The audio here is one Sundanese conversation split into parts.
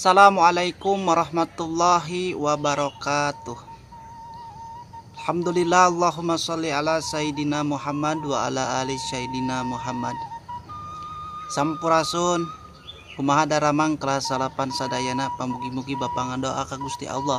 Assalamualaikum warahmatullahi wabarakatuh. Alhamdulillah, Allahumma sholli ala Sayyidina Muhammad wa ala ali Sayyidina Muhammad. Sampurasun, kumaha daramang kelas salapan sadayana, pamugi-mugi Bapak ngadoa ka Gusti Allah.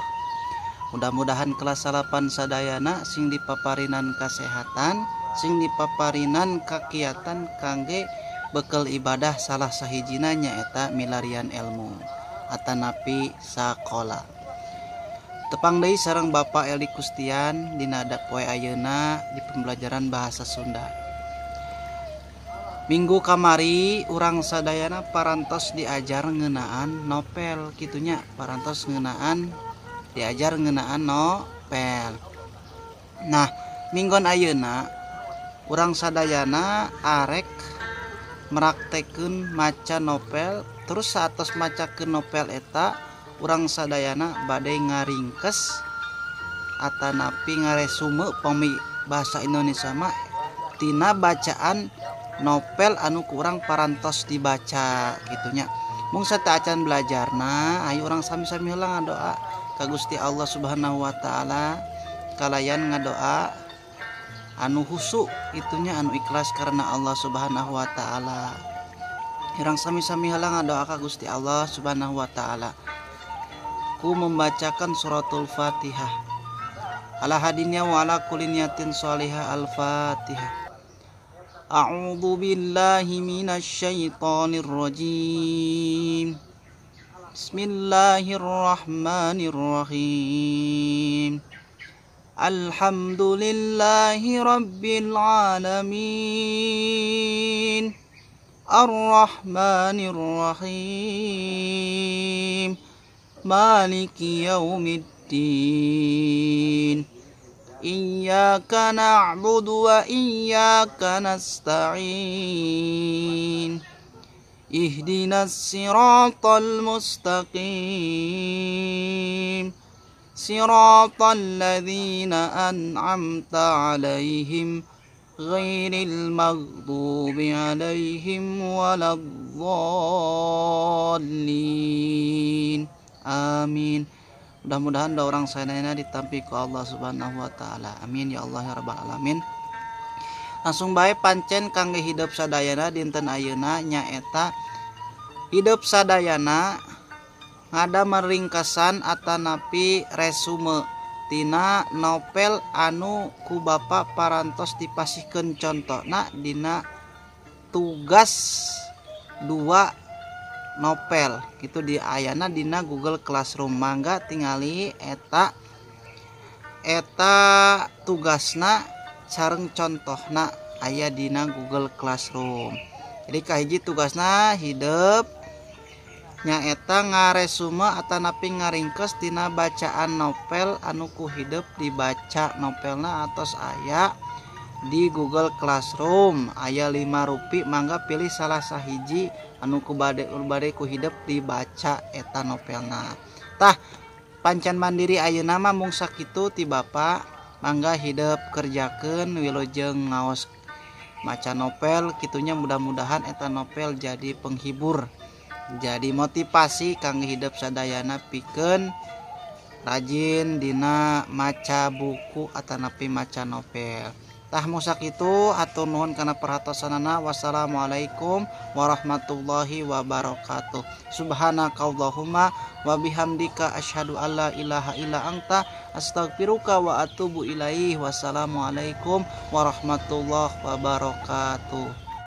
Mudah-mudahan kelas salapan sadayana sing dipaparinan kasehatan, sing dipaparinan kakiatan kangge bekel ibadah, salah sahijina nyaeta milarian ilmu atanapi sakola. Tepang deui sareng Bapak Eli Kustian dina poe ayeuna di pembelajaran bahasa Sunda. Minggu kamari urang sadayana parantos diajar ngeunaan novel kitunya, parantos ngeunaan diajar ngeunaan novel. Nah, minggon ayeuna urang sadayana arek meraktekeun maca novel, terus saatos macakeun novel eta urang sadayana bade ngaringkes atanapi ngaresume pami bahasa Indonesia mah tina bacaan novel anu kurang parantos dibaca gitunya. Mung sateuacan belajarna, ayo urang sami-sami heula ngadoa ka Gusti Allah Subhanahu wa taala, kalayan ngadoa anu husu itunya, anu ikhlas karena Allah Subhanahu wa taala. Urang sami-sami heula ngadoa ka Gusti Allah Subhanahu wa taala. Ku membacakan suratul Fatihah. Ala hadinya wa ala kulli niyatin sholihah. Al-Fatihah. A'udzu billahi minasyaitonir rajim. Bismillahirrahmanirrahim. Alhamdulillahi rabbil alamin. Arrahmanir rahim. Maliki yaumiddin. Iyyaka na'budu wa iyyaka nasta'in. Ihdinas siratal mustaqim. Siratal ladzina an'amta 'alaihim ghairil maghdubi 'alaihim waladdallin. Amin. Mudah-mudahan doa orang sadayana ditampi ku Allah Subhanahu wa taala. Amin ya Allah ya rabbal alamin. Langsung bae pancen kangge hidup sadayana dinten ayeuna nyaeta hidup sadayana ngadamel ringkasan atanapi resume tina novel anu ku Bapak parantos dipasihkeun contona dina tugas 2 novel gitu di ayana dina Google Classroom. Mangga tingali eta tugasna sareng contohna aya dina Google Classroom. Jadi kahiji tugasna hidup nyaeta ngaresume atanapi ngaringkes tina bacaan novel anu ku hidup dibaca novelna atos aya di Google Classroom aya 5 rupi. Mangga pilih salah sahiji anu ku bade ku hidup dibaca eta novelna. Tah pancan mandiri ayeuna mah mung sakitu ti Bapak. Mangga hidup kerjakeun wilujeng ngaos maca novel kitunya, mudah-mudahan eta novel jadi penghibur, jadi motivasi kangge hidup sadayana pikeun rajin dina maca buku atanapi maca novel. Tah mung sakitu, atur nuhun kana perhatosanana. Wassalamualaikum warahmatullahi wabarakatuh. Subhanakallahumma wa bihamdika asyhadu alla ilaha illa anta astaghfiruka wa atubu ilaih. Wassalamualaikum warahmatullahi wabarakatuh.